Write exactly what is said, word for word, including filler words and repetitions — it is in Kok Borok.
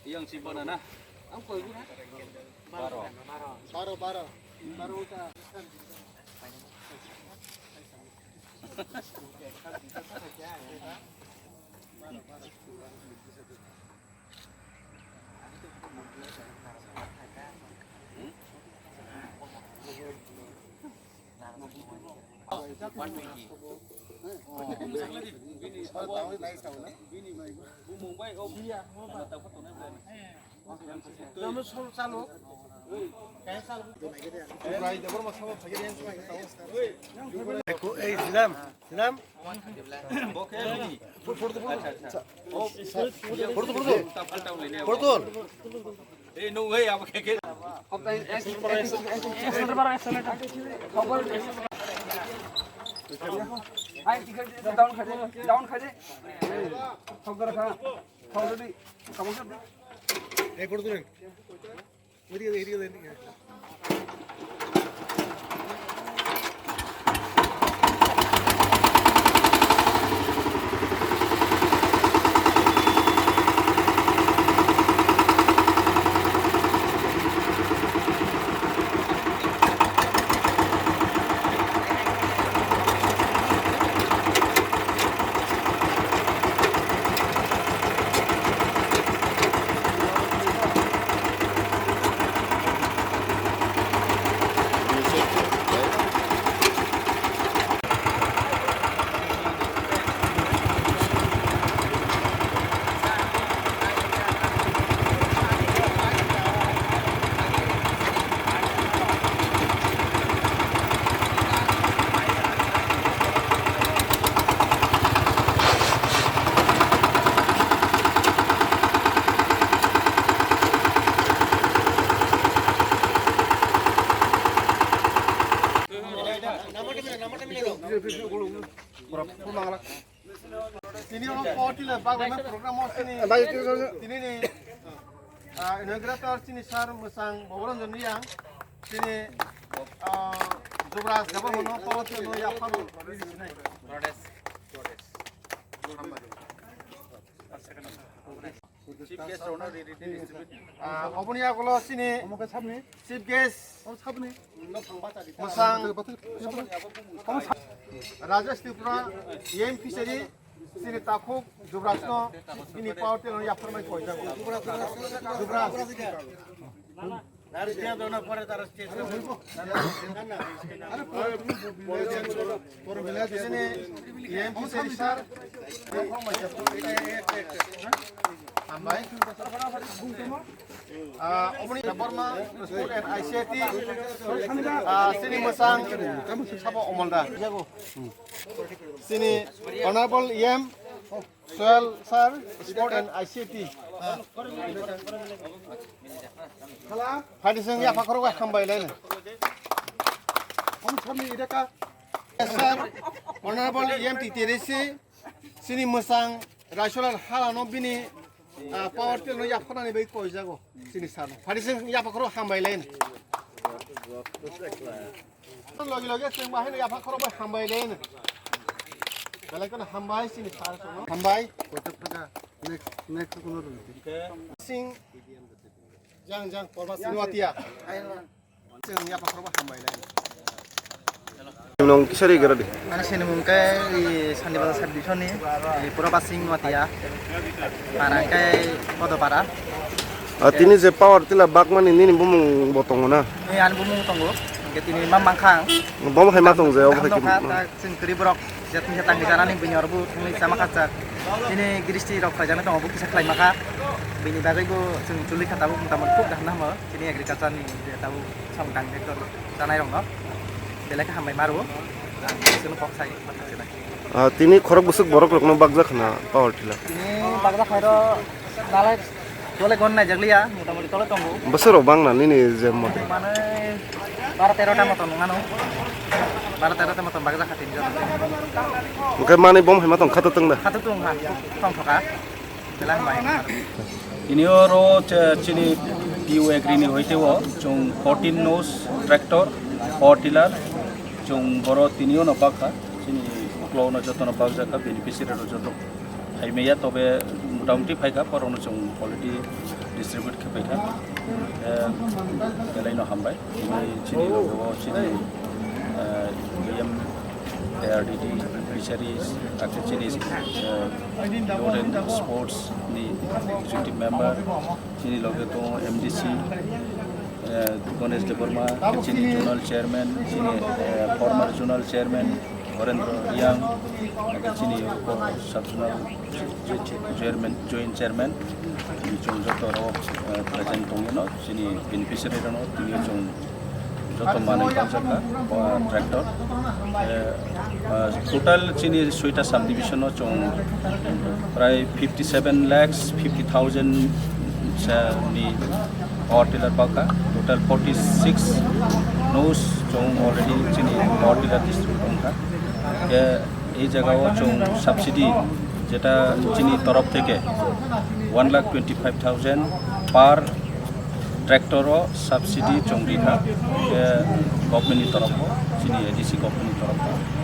Yang si mana na? Baro. Baro, baro. Baro ta. Ei, Islam, Islam. Photo, photo, photo. Photo, photo. Photo. Ei, no way, abo khe khe. Down khai de, down khai de. Thok gar kha. Thok de. Kamang kha. Ei, photo tulen. Iri, iri, iri. Tini o party le bagwi program o sini, tini ni, ah, inaugurator sini sir Mwsang Boboranjan Reang, sini, ah, Jubraj Debbarma no power tile no yapharo. Chief guest rok no ri ri ri ri. Ah, oboni yagulo sini chief guest Mwsang Rajesh Tripura, E M Fishery, sini takhuk Jubraj no bini power tile no yaphar mai koi jago. Jubraj. Sini E M Fishery sir, hambai. Ah, oboni Borma Sport and I C I T, ah, sini Mwsang sabo Omolda. Sini Honorable E M Soyal sir, Sport and I C I T. Phaidi seng yapha khorok hambai lai. Sir, Honorable E M T T R C, sini Mwsang Raisola hala no bini, ah, power tile no yapharnani bai koi jago sini sir. Phaidi seng yapha khorok hambai lai. Logi logi seng bahai no yapha khorok bai hambai lai. Belai kono hambai sini sir no. Hambai. Next, next kono rung. Sing. Jang, jang, Porma Sing Noatia. Seng yapha khorok bai hambai lai. Nong kisari gara di. Ani sini mung kai i Sandi Bazar sub division ni, i Puraba Sing Noatia. Para kai Podopara. Ah, tini je power tila bakmani nini bumung bo tongo na? Eh, ani bumung tongo. Hingke tini ma mangkhang. Bom hai ma tong je, obo hai. Kaham nokha, ta chwng kwrwi borok jatni jatang janani bini oro bo thangwi chama khajak. Tini gristi rok khlai jani tongo, bo kisa khlai makha. Bini bagwi bo chwng chuli kha tabuk mota moti khub kaham nahamo. Tini agriculture ni je tabuk samung tang sector chanai rok no. Belai khe hambai maro. Ang chwng kok sai. Ah, tini khorok bwswk borok rokno bakjak khna power tila. Tini bakjak khairo nalai dole gon naijakliya, motamoti tole tongo. Bwswk rok bangna nini je mote? Mane baro tero ta moto nungano. Baro tero ta moto bakjak kha tini joto. Hwnkhe mani bom hai ma tong khato tong da? Khato tong ha, tong thoka. Tini oro che-, chini P U Agri ni hoite o chwng fourteen nose tractor, power tiller, chwng boro tini o no bakha chini Ulo no joto no bak jaka beneficiary rok joto hai maya, tobe motamuti phai kha, porok no chwng already distribute khe pai kha. Eh, belai no hambai. Tini chini logo chini, eh, B M A R D D, Fisheries, akhe chini, eh, Youth and Sports ni executive member, chini loge tongo M D C, eh, Ganesh Debbarma, chini zonal chairman, chini, eh, former zonal chairman Horendra Riang, akhe chini upo sub zonal chairman, joint chairman, chini chwng joto rok, eh, present tongmano, chini beneficiary rokno tini chwng joto manwi tongjakha, o tractor. Eh, ah, total chini soita subdivision o chwng prai fifty seven lakhs fifty thousand ni power tiller pakha. Total forty six nos chwng already chini power tiller distribute wngkha. Eh, ei jagao chwng subsidy jeta chini torof theke one lakh twenty five thousand per tractor o subsidy chwng rikha, eh, government ni torof o, chini A D C government ni torof o.